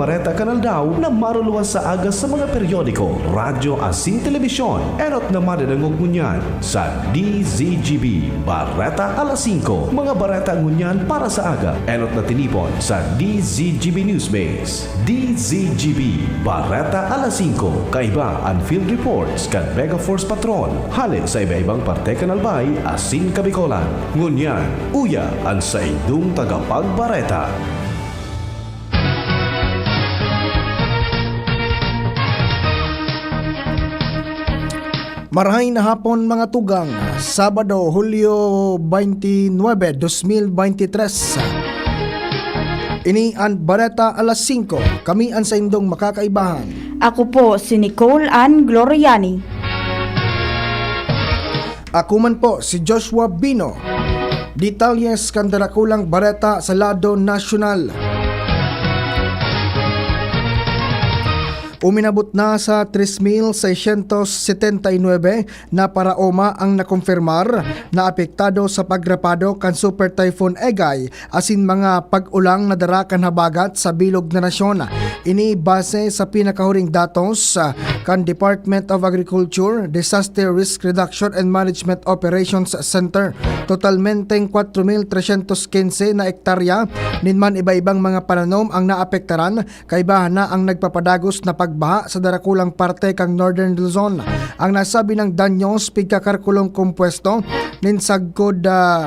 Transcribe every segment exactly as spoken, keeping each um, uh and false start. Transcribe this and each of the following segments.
Bareta kan aldaw na maruluwas sa aga sa mga periodiko, radyo asin telebisyon. Enot na madadangog ngunyan sa D Z G B Bareta Alas Singko. Mga bareta ngunyan para sa aga, enot na tinipon sa D Z G B Newsbase. D Z G B Bareta Alas Singko. Kaiba an field reports kan Mega Force Patrol hale sa iba-ibang parte kan Albay asin Kabicolan. Ngunyan, uya an saindong tagapagbareta. Marahay na hapon, mga tugang. Sabado, Hulyo twenty-nine, dos mil beintitres. Ini an Bareta Alas Singko. Kami an saindong makakaibahan. Ako po si Nicole Ann Gloriani. Ako man po si Joshua Bino. Detalles kan darakulang bareta sa lado nasyonal. Uminabot na sa tres mil seiscientos setenta y nuebe na paraoma ang nakumpirmar na apektado sa pagrapado kan Super Typhoon Egay asin mga pag-ulang na dara kan habagat sa bilog na nasyon. Ini base sa pinakahuring datos, ah, kan Department of Agriculture, Disaster Risk Reduction and Management Operations Center. Totalmenteng kwatro mil tresyentos quince na ektarya nin man iba-ibang mga pananom ang naapektaran, kaibahan na ang nagpapadagos na pagbaha sa darakulang parte kan Northern Luzon. Ang nasabi nang danyos pigkakarkulong kompuesto nin sagkod, ah,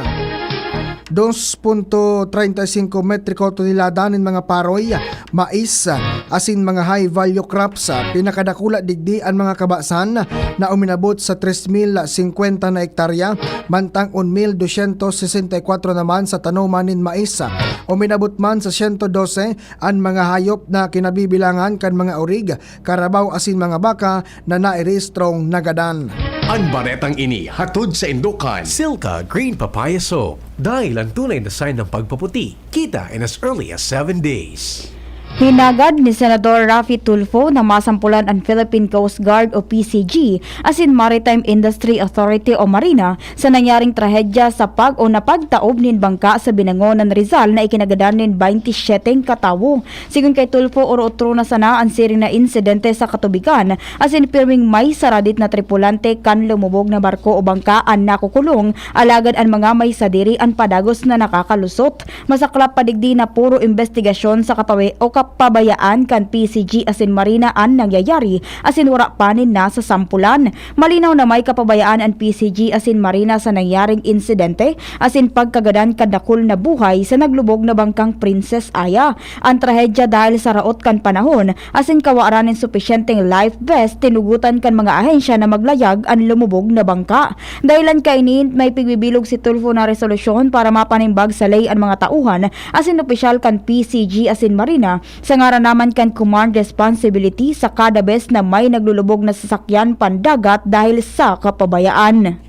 dos punto treinta y cinco metriko tonelada nin mga paroy, mais, asin mga high value crops. Pinakadakula digdi an mga kabasan na uminabot sa tres mil singkwenta na ektarya, mantang un mil dosyentos sesenta y kwatro naman sa tanoman nin mais. Uminabot man sa siyento dose an mga hayop na kinabibilangan kan mga orig, karabaw asin mga baka na nairehistrong nagadan. An baretang ini hatod saindo kan Silka Green Papaya Soap. Dahil ang tunay na sign ng pagpaputi, kita in as early as seven days. Hinagad ni Senador Raffy Tulfo na masampulan an Philippine Coast Guard o P C G asin Maritime Industry Authority o MARINA sa nangyaring trahedya sa pag- o napagtaob nin bangka sa Binangonan, Rizal na ikinagadan nin baynte siyete katawo. Sigon kay Tulfo, oro-otro na sana an siring na insidente sa katubigan, asin pirming may saradit na tripulante kan lumubog na barko o bangka an nakukulong, alagad an mga may sadiri an padagos na nakakalusot. Masaklap pa digdi na puro imbestigasyon sa kapawe-, o kapabayaan kan P C G asin MARINA an nangyayari, asin wara pa nin nasasampulan. Malinaw na may kapabayaan an P C G asin MARINA sa nangyaring insidente asin pagkagadan kan dakul na buhay sa naglubog na bangkang Princess Aya. An trahedya dahil sa raot kan panahon asin kawaran nin supisyenteng life vest, tinugotan kan mga ahensya na maglayag an lumubog na bangka. Dahilan kaini, may pigbibilog si Tulfo na resolusyon para mapanimbag sa ley an mga tauhan asin opisyal kan P C G asin MARINA sa ngaran naman kan command responsibility sa kada bes na may naglulubog na sasakyan pandagat dahil sa kapabayaan.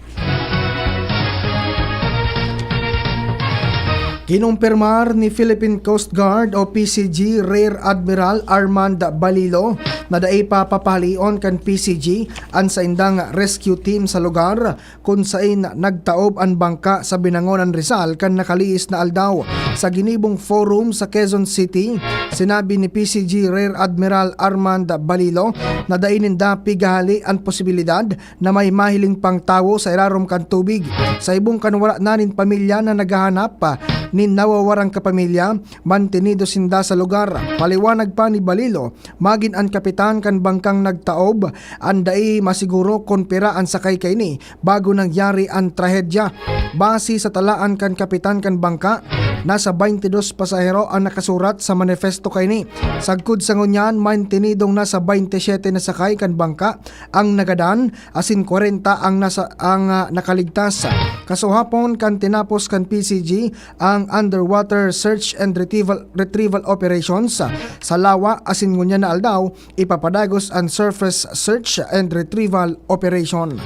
Kinumpirmar ni Philippine Coast Guard o P C G Rear Admiral Armand Balilo na dai pa papahalion kan P C G an saindang rescue team sa lugar kun saen nagtaob an bangka sa Binangonan, Rizal kan nakalihis na aldaw. Sa ginibong forum sa Quezon City, sinabi ni P C G Rear Admiral Armand Balilo na dai ninda pigahali an posibilidad na may mahiling pang tawo sa irarom kan tubig. Sa ibong kan wara na nin pamilya na naghahanap pa nin nawawarang kapamilya, mantenido sinda sa lugar. Paliwanag pa ni Balilo, magin an kapitan kan bangkang nagtaob an dai masiguro kun pira an sakay kaini bago nangyari an trahedya. Base sa talaan kan kapitan kan bangka, nasa baynte dos pasahero an nakasurat sa manifesto kaini. Sagkod sa ngunyan, mantenidong nasa baynte siyete na sakay kan bangka ang nagadan, asin kwarenta ang nasa, ang, ah, nakaligtas. Kasuhapon kan tinapos kan P C G ang underwater search and retrieval, retrieval operations sa lawa, asin ngunyan na aldaw, ipapadagos an surface search and retrieval operation.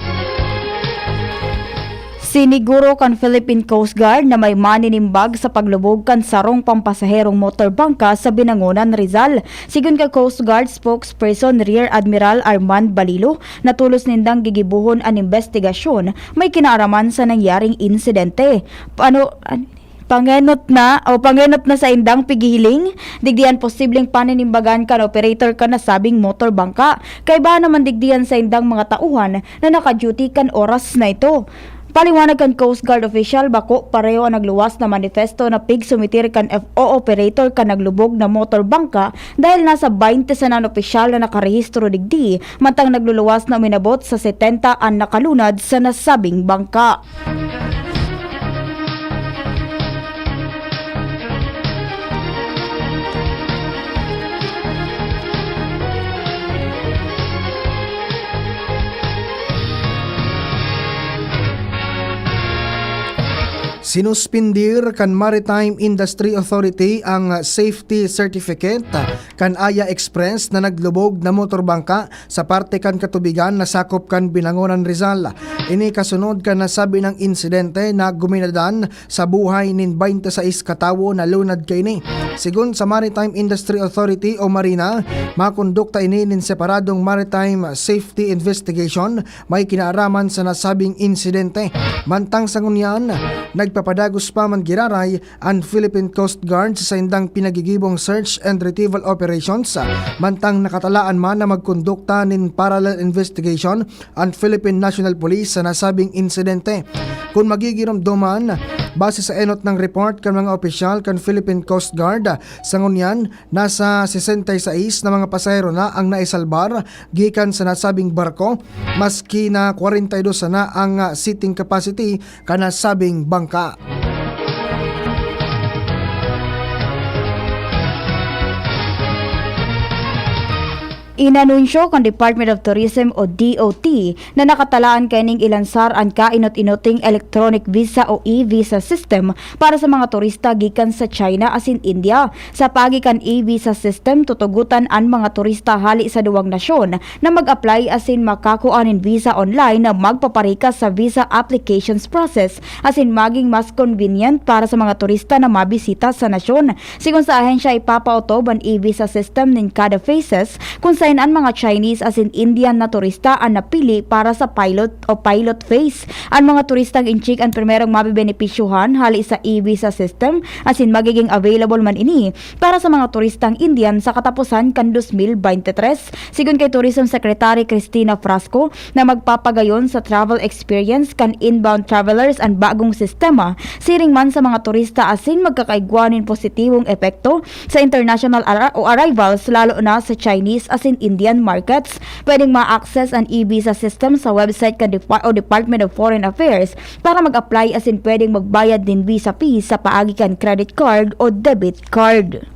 Siniguro kan Philippine Coast Guard na may maninimbag sa paglubog kan sarong pampasaherong motor bangka sa Binangonan, Rizal. Sigon kay Coast Guard spokesperson Rear Admiral Armand Balilo, na tolos nindang gigibohon an imbestigasyon may kinaaraman sa nangyaring insidente. Paano, an-, Pangenot na o pangenot na sa indang pighihiling, digdi an posibleng paninimbagan kan operator kan nasabing motor bangka. Kaiba naman digdi an sa indang mga tauhan na naka-duty kan oras na ito. Paliwanag kan Coast Guard official, bako pareho an nagluwas na manifesto na pigsumitir kan F O operator kan naglubog na motor bangka dahil nasa baynte sana an opisyal na nakarehistro digdi, mantang nagluluwas na uminabot sa setenta an nakalunad sa nasabing bangka. Sinuspindir kan Maritime Industry Authority ang safety certificate kan Aya Express na naglubog na motor bangka sa parte kan katubigan na sakop kan Binangonan, Rizal. Ini kasunod kan nasabi nang insidente na guminadan sa buhay nin baynte sais katawo na lunad kaini. Sigon sa Maritime Industry Authority o Marina, makondukta ini nin separadong maritime safety investigation may kinaaraman sa nasabing insidente. Mantang sa ngunyan, nagpapadagos pa man giraray an Philippine Coast Guard sa saindang pinagigibong search and retrieval operations, mantang nakatalaan man na magkondukta nin parallel investigation an Philippine National Police sa nasabing insidente. Kun magigiromdoman, base sa enot ng report kan mga opisyal kan Philippine Coast Guard, sa ngunyan, nasa sesenta y seis na mga pasahero na ang naisalbar gikan sa nasabing barko, maski na kwarenta y dos sana ang, ah, seating capacity kan nasabing bangka. Inanunsyo kan Department of Tourism o D O T na nakatalaan kaining ilansar an kainot-inoting electronic visa o e-visa system para sa mga turista gikan sa China asin India. Sa paagi kan e-visa system, tutugotan an mga turista hali sa duwang nasyon na mag-apply asin makakua nin visa online na magpaparikas sa visa applications process asin maging mas convenient para sa mga turista na mabisita sa nasyon. Sigon sa ahensya, ipapaotob an e-visa system nin kada phases, kun saen an mga Chinese asin Indian na turista an napili para sa pilot o pilot phase. An mga turistang inchik an primerong mabebenepisyohan hali sa e-visa system, asin magiging available man ini para sa mga turistang Indian sa kataposan kan dos mil bente tres. Sigon kay Tourism Secretary Cristina Frasco, na magpapagayon sa travel experience kan inbound travelers an bagong sistema, siring man sa mga turista asin magkakaigwa nin positibong epekto sa international ara-, o arrivals, lalo na sa Chinese asin Indian markets. Pwedeng ma-access an e-visa system sa website kan Depar-, o Department of Foreign Affairs para mag-apply asin pwedeng magbayad nin visa fee sa paagi kan credit card o debit card.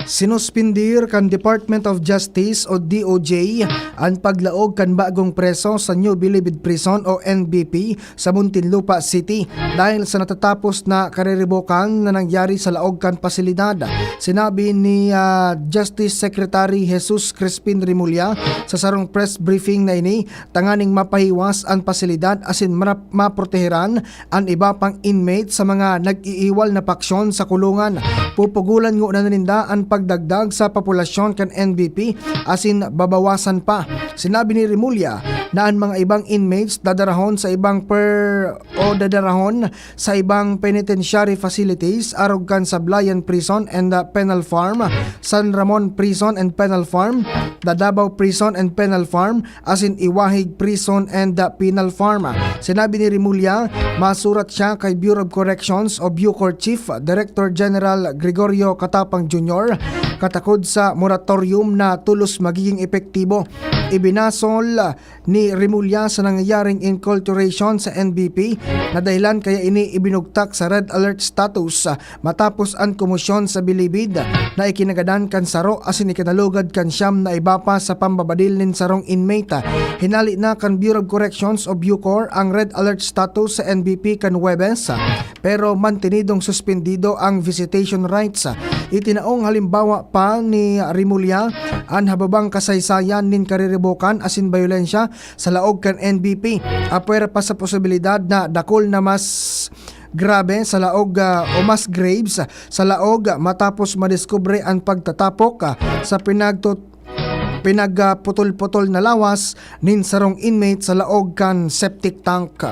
Sinuspindir kan Department of Justice o D O J an paglaog kan bagong preso sa New Bilibid Prison o N B P sa Muntinlupa City dahil sa natatapos na kariribokan na nangyari sa laog kan pasilidad. Sinabi ni, ah, Justice Secretary Jesus Crispin Remulla sa sarong press briefing na ini, tanganing mapahiwas an pasilidad asin mara-, maproteheran an iba pang inmate sa mga nag-iiwal na paksyon sa kulungan. Pupugulan ngona na ninda an pagdagdag sa populasyon kan N B P asin babawasan pa. Sinabi ni Remulla na an mga ibang inmates dadarahon sa ibang per-, o dadarahon sa ibang penitentiary facilities arog kan Sablayan Prison and, uh, Penal Farm, San Ramon Prison and Penal Farm, Dadabao Prison and Penal Farm, asin Iwahig Prison and, uh, Penal Farm. Sinabi ni Remulla, masurat siya kay Bureau of Corrections o BuCor Chief Director General Gregorio Catapang Junior katakod sa moratorium na tolos magiging epektibo. Ibinasol ni Remulla sa nangyayaring enculturation sa N B P na dahilan kaya ini ibinugtak sa red alert status, ah, matapos an komosyon sa bilibid na ikinagadan kan saro asin ikinalugad kan siyam na iba pa sa pambabadil nin sarong inmate. Hinali na kan Bureau of Corrections o BuCor ang red alert status sa N B P kan Huwebes, ah, pero mantenidong suspendido ang visitation rights. Itinaong halimbawa pa ni Remulla an hababang kasaysayan nin kariribokan asin bayolensya sa laog kan N B P, apwera pa sa posibilidad na dakul na mas grabe sa laog, ah, o mas graves sa laog matapos madiskubre an pagtatapok, ah, sa pinagtut-, pinagputol-putol na lawas nin sarong inmate sa laog kan septic tank.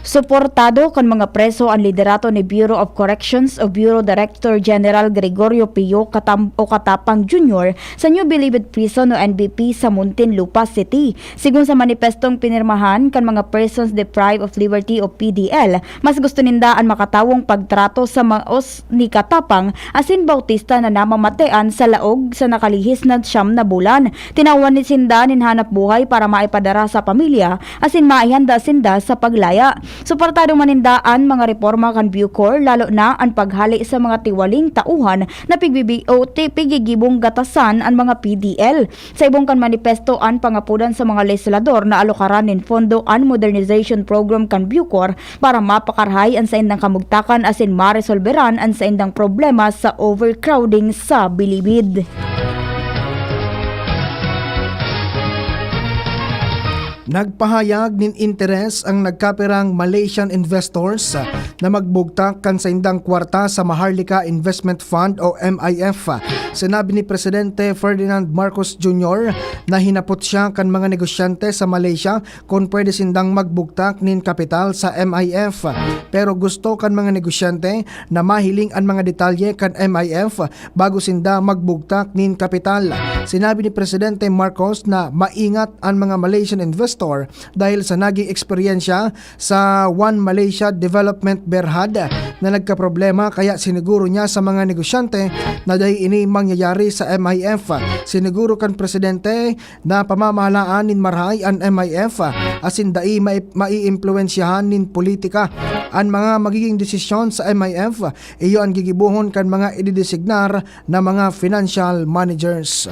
Suportado kan mga preso an liderato ni Bureau of Corrections o Bureau Director General Gregorio Pio Katam-, o Katapang Junior sa New Bilibid Prison o N B P sa Muntinlupa City. Sigon sa manifestong pinirmahan kan mga Persons Deprived of Liberty o P D L, mas gusto ninda an makatawong pagtrato sa maos ni Katapang asin Bautista na namamatean sa laog sa nakalihis na siyam na bulan. Tinawan ni sinda nin hanap buhay para maipadara sa pamilya asin maihanda sinda sa paglaya. Suportado man ninda an mga reporma kan Bucor, lalo na an paghale sa mga tiwaling tauhan na pigbibi-, o ti-, pigigibong gatasan an mga P D L. Sa ibong kan manifesto, an pangapodan sa mga legislador na alokaran nin pondo an modernization program kan Bucor para mapakarahay an saindang kamugtakan asin maresolberan an saindang problema sa overcrowding sa bilibid. Nagpahayag nin interes ang nagkapirang Malaysian investors na magbugtak kan saindang kwarta sa Maharlika Investment Fund o M I F. Sinabi ni Presidente Ferdinand Marcos Junior na hinapot siya kan mga negosyante sa Malaysia kun pwede sindang magbugtak nin kapital sa M I F. Pero gusto kan mga negosyante na mahiling an mga detalye kan M I F bago sinda magbugtak nin kapital. Sinabi ni Presidente Marcos na maingat an mga Malaysian investor dahil sa naging eksperyensya sa One Malaysia Development Berhad na nagkaproblema, kaya siniguro niya sa mga negosyante na dai ini mangyayari sa M I F. Siniguro kan Presidente na pamamahalaan nin marahay an M I F asin dai mai-, maiimpluwensyahan nin politika. An mga magiging desisyon sa M I F, iyo an gigibohon kan mga ididesignar na mga financial managers.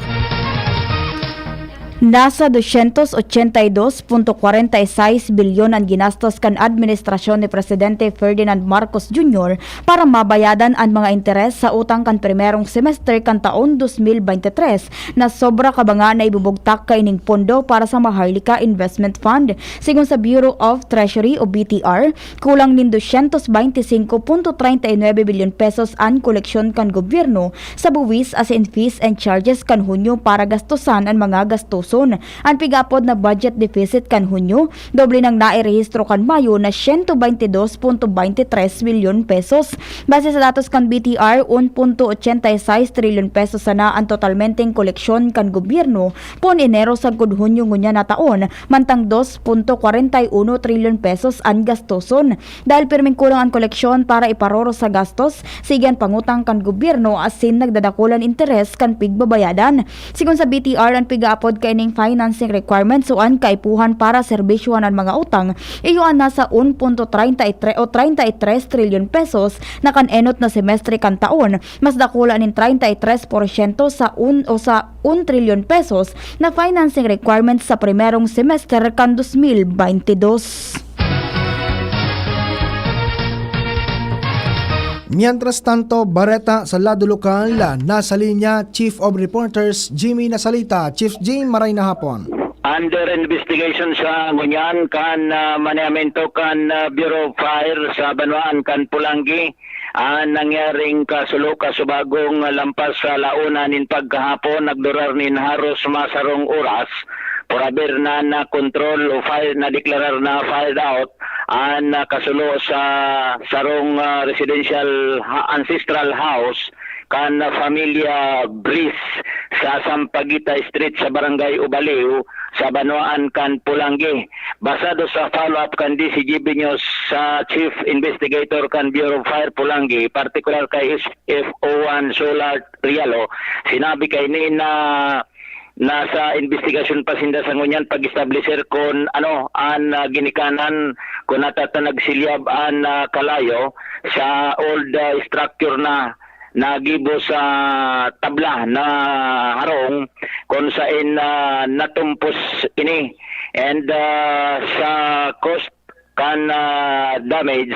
Nasa doscientos ochenta y dos punto kwarenta y seis bilyon an ginastos kan administrasyon ni Presidente Ferdinand Marcos Junior para mabayadan an mga interes sa utang kan primerong semester kan taon dos mil bente tres, na sobra kabanga na ibubugtak kaining pondo para sa Maharlika Investment Fund. Sigon sa Bureau of Treasury o B T R, kulang nin doscientos bente singko punto treinta y nuebe bilyon pesos an koleksyon kan gobyerno sa buwis asin fees and charges kan Hunyo para gastosan an mga gastoson. An pig-aapod na budget deficit kan Hunyo, doble nang nairehistro kan Mayo na siyento bente dos punto bente tres milyon pesos. Base sa datos kan B T R, un punto ochenta y seis trilyon pesos sana an totalmenteng koleksyon kan gobyerno poon Enero sagkod Hunyo ngunyan na taon, mantang dos punto kwarenta y uno trilyon pesos an gastoson. Dahil pirming kulang an koleksyon para iparoro sa gastos, sige an pangutang kan gobyerno asin nagdadakulan interes kan pigbabayadan. Sigon sa B T R, an pigaapod kaining financing requirements o an kaipuhan para serbisyohan an mga utang, iyo an nasa un punto treinta y tres o treinta y tres trilyon pesos na kan enot na semestre kan taon, mas dakula nin treinta y tres porsyento sa un o sa un trilyon pesos na financing requirements sa primerong semester kan dos mil bente dos. Mientras tanto, bareta sa lado lokal, nasa linya Chief of Reporters Jimmy Nasalita. Chief Jim, maray na hapon. Under investigation sa ngunyan kan ah, manehamento kan ah, Bureau of Fire sa banwaan kan Pulangi an nangyaring kasulo kasubagong lampas sa launa nin pagkahapon nagdurar nin haros masarong oras. Por haber na na control o fire na deklarar na fired out an ah, kasulo sa sarong ah, residential ha- ancestral house kan ah, familia Bris sa Sampaguita Street sa Barangay Ubaliw sa banwaan kan Pulangi. Basado sa follow-up kan D C G B News sa Chief Investigator kan Bureau of Fire Pulangi, partikular kay S F O one Solar Rialo, sinabi kaini na nasa investigasyon pa sinda sa ngunyan pag-establisher kun ano an ah, ginikanan kun nata ta nagsilyab an ah, kalayo sa old ah, structure na nagibo sa tabla na harong kun saen ah, natumpos ini. And ah, sa cost kan ah, damage,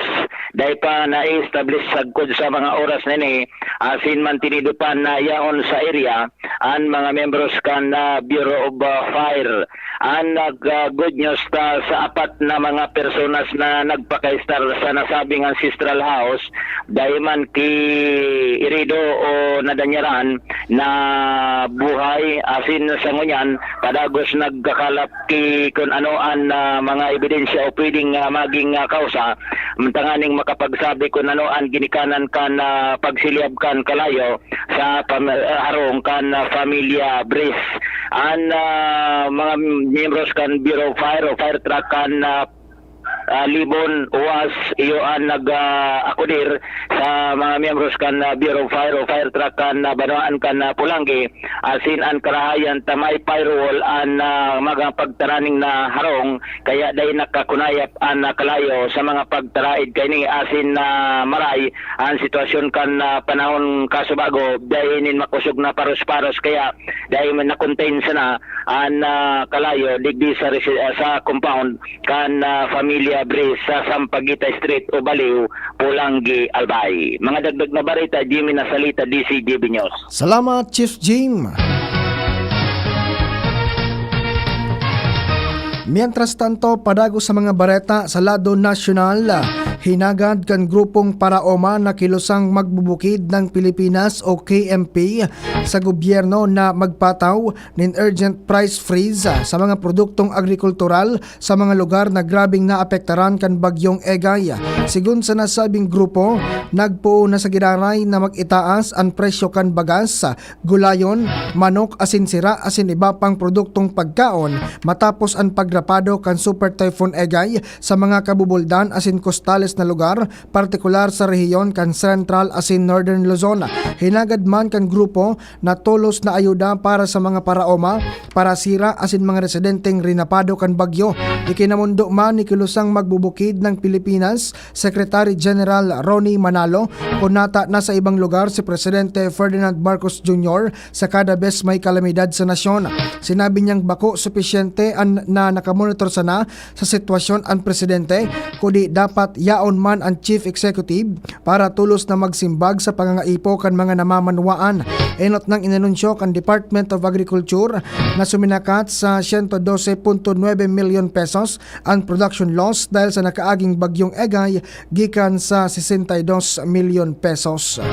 dai pa na-establish sagkod sa mga oras na ini, asin mantinido pa na yaon sa area an mga miyembros kan, ah, Bureau of, ah, Fire. An nag, ah, good news ta sa apat na mga personas na nagpakaistar sa nasabing ancestral house, dai man ki irido o nadanyaran na buhay, asin sa ngunyan, padagos nagkakalap ki kun ano an, ah, mga ebidensya o pwedeng, ah, maging, ah, kausa, tanganing makapagsabi kun ano an ginikanan kan, ah, pagsilyab kan kalayo sa pam-, ah, harong kan, ah, Familia Bris. An, ah, mga miyembros kan Bureau of Fire o fire truck kan, ah, ah, Libon, Uwas, iyo an nag, ah, akudir sa mga miyembros kan, ah, Bureau of Fire o fire truck kan, ah, banwaan kan, ah, Polangui, asin an karahayan ta may firewall an, ah, mga pagtaraning na harong, kaya dai nakakunayap an, ah, kalayo sa mga pagtaraid kaini asin, ah, maray an sitwasyon kan, ah, panahon kasubago, dai nin makosog na paros-paros, kaya dai man na-contain sana an, ah, kalayo digdi sa resi-, ah, sa compound kan, ah, Familia Bris sa Sampaguita Street, Ubaliw, Polangui, Albay. Mga dagdag na bareta, Jimmy Nasalita, D C G B News. Salamat, Chief Jim. Mientras tanto, padagos sa mga bareta sa lado nasyonal, hinagad kan grupong Paraoma na kilusang magbubukid ng Pilipinas o K M P sa gobyerno na magpataw nin urgent price freeze sa mga produktong agrikultural sa mga lugar na grabeng naapektaran kan Bagyong Egay. Sigon sa nasabing grupo, nagpoon na sa giraray na mag-itaas an presyo kan bagas, gulayon, manok asin sira asin iba pang produktong pagkaon matapos an pagrapado kan Super Typhoon Egay sa mga kabubuldan asin kostales na lugar, partikular sa rehiyon kan Central asin Northern Luzon. Hinagad man kan grupo na tolos na ayuda para sa mga paraoma, parasira asin mga residenteng rinapado kan bagyo. Ikinamondo man ni kilusang magbubukid ng Pilipinas, Secretary General Ronnie Manalo, kun nata nasa ibang lugar si Presidente Ferdinand Marcos Junior sa kada bes may kalamidad sa nasyon. Sinabi niyang bako supisyente an, na nakamonitor sana sa sitwasyon an presidente, kundi dapat yaon man an chief executive para tolos na magsimbag sa pangangaipo kan mga namamanwaan. Enot nang inanunsyo kan Department of Agriculture na suminakat sa siyento dose punto nuebe milyon pesos an production loss dahil sa nakaaging Bagyong Egay gikan sa sesenta y dos milyon pesos.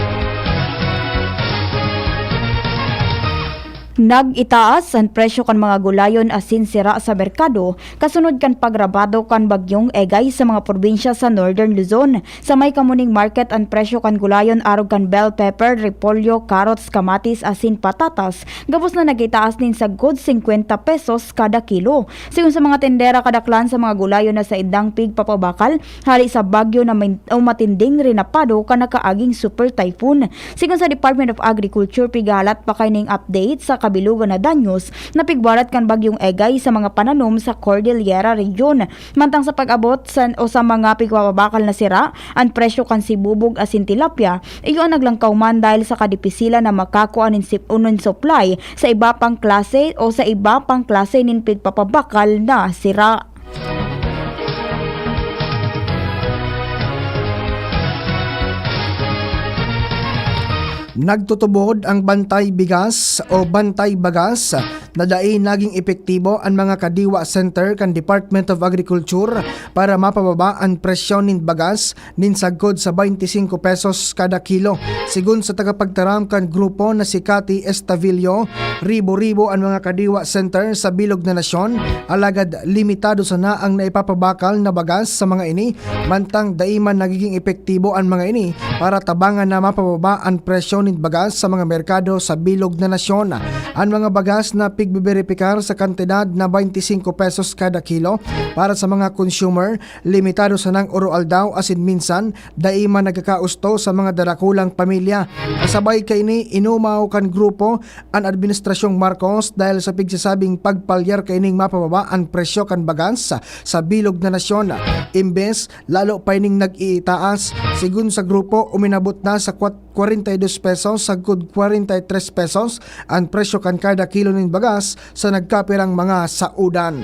Nag-itaas an presyo kan mga gulayon asin sira sa merkado kasunod kan pagrabado kan Bagyong Egay sa mga probinsya sa Northern Luzon. Sa May Kamuning Market, an presyo kan gulayon arog kan bell pepper, repolyo, carrots, kamatis asin patatas gabos na nag-itaas nin sagkod singkwenta pesos kada kilo. Sigon sa mga tendera, kadaklan sa mga gulayon na saindang pigpapabakal hali sa bagyo na min-, o matinding rinapado kan nakaaging super typhoon. Sigon sa Department of Agriculture, pighahalat pa kaining update sa kabilugan na danyos na pigwalat kan Bagyong Egay sa mga pananom sa Cordillera Region. Mantang sa pag-abot sa, o sa mga pigpapabakal na sira, an presyo kan sibubog asin tilapia, iyo an naglangkaw man dahil sa kadipisilan na makakua nin sip-, o nin supply sa iba pang klase o sa iba pang klase nin pigpapabakal na sira. Nagtutubod ang Bantay Bigas o Bantay Bagas na dai naging epektibo an mga kadiwa center kan Department of Agriculture para mapababa an presyo nin bagas nin sagkod sa baynte singko pesos kada kilo. Sigon sa tagapagtaram kan grupo na si Cathy Estavillo, ribo-ribo an mga kadiwa center sa bilog na nasyon, alagad limitado sana ang naipapabakal na bagas sa mga ini, mantang dai man nagiging epektibo an mga ini para tabangan na mapababa an presyo nin bagas sa mga merkado sa bilog na nasyon. An mga bagas na pigbeberipikar sa kantidad na baynte singko pesos kada kilo para sa mga consumer, limitado sanang oro-aldaw asin minsan dai man nagkakausto sa mga darakulang pamilya. Kasabay kaini, inumaw kan grupo an Administrasyong Marcos dahil sa pigsasabing pagpalyar kaining mapababa an presyo kan bagas sa bilog na nasyon. Imbes, lalo pa ining nag-iitaas. Sigon sa grupo, uminabot na sa kwat-, kwarenta y dos pesos sagkod kwarenta y tres pesos an presyo kan kada kilo nin bagas sa nagkapirang mga saodan.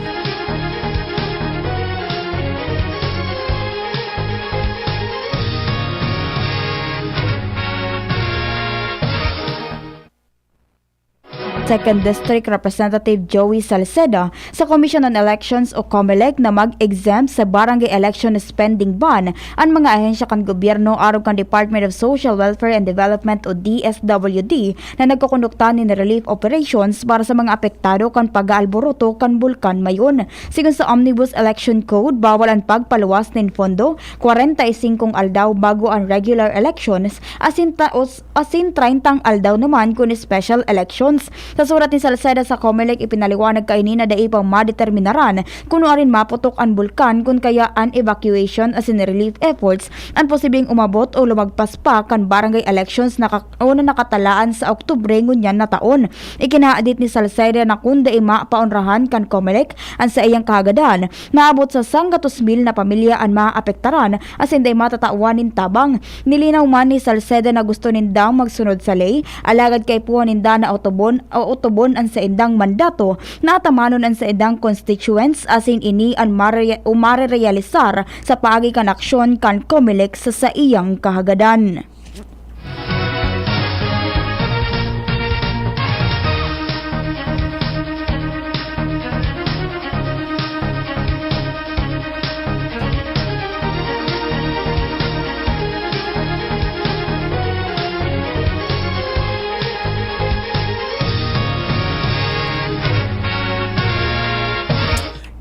Second District Representative Joey Salceda sa Commission on Elections o COMELEC na mag-exempt sa barangay election spending ban an mga ahensya kan gobyerno arog kan Department of Social Welfare and Development o D S W D na nagkukondukta nin relief operations para sa mga apektado kan pag-aalboroto kan Bulkan Mayon. Sigon sa Omnibus Election Code, bawal an pagpaluwas nin pondo kwarenta y singkong aldaw bago an regular elections, asin ta-, os-, asin treyntang aldaw naman kun special elections. Sa surat ni Salceda sa COMELEC, ipinaliwanag kaini na dai pa madeterminaran kun nuarin maputok an bulkan kun kaya an evacuation asin relief efforts an posibleng umabot o lumagpas pa kan barangay elections na kak-, o na nakatalaan sa Oktubre ngunyan na taon. Ikinahadit ni Salceda na kun dai mapaonrahan kan COMELEC an saiyang kahagadan, maabot sa sanggatos mil na pamilya an maapektaran asin dai matatawan nin tabang. Nilinaw man ni Salceda na gusto nindang magsunod sa ley, alagad kaipuhan ninda na otobon o otobon an saindang mandato na atamanon an saindang constituents asin ini an mare-, o marerealisar sa paagi kan aksyon kan COMELEC sa saiyang kahagadan.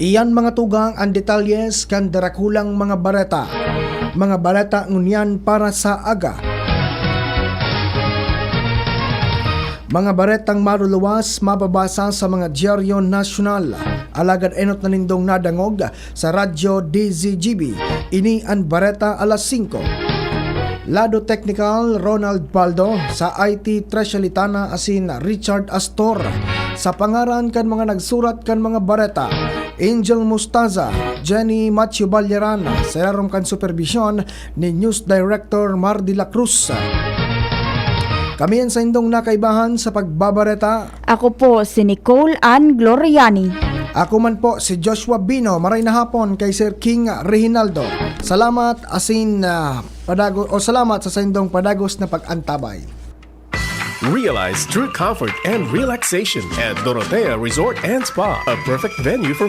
Iyan mga tugang an detalyes kan darakulang mga bareta. Mga bareta ngunyan para sa aga. Mga baretang maruluwas mababasa sa mga dyaryo nasyonal. Alagad enot na nindong nadangog sa Radyo D Z G B. Ini an Bareta alas singko. Lado teknikal, Ronald Baldo, sa I T, Tresha Litana asin Richard Astor. Sa pangaran kan mga nagsurat kan mga bareta, Angel Mustaza, Jenny Matthew Balyaran, sa ilarom kan superbisyon ni News Director Mar de la Cruz. Kami an saindong nakaibahan sa pagbabareta. Ako po si Nicole Ann Gloriani. Ako man po si Joshua Bino. Maray na hapon kay Sir King Reginaldo. Salamat asin, ah, padago-, o salamat sa saindong padagos na pag-antabay. Realize true comfort and relaxation at Dorotea Resort and Spa, a perfect venue for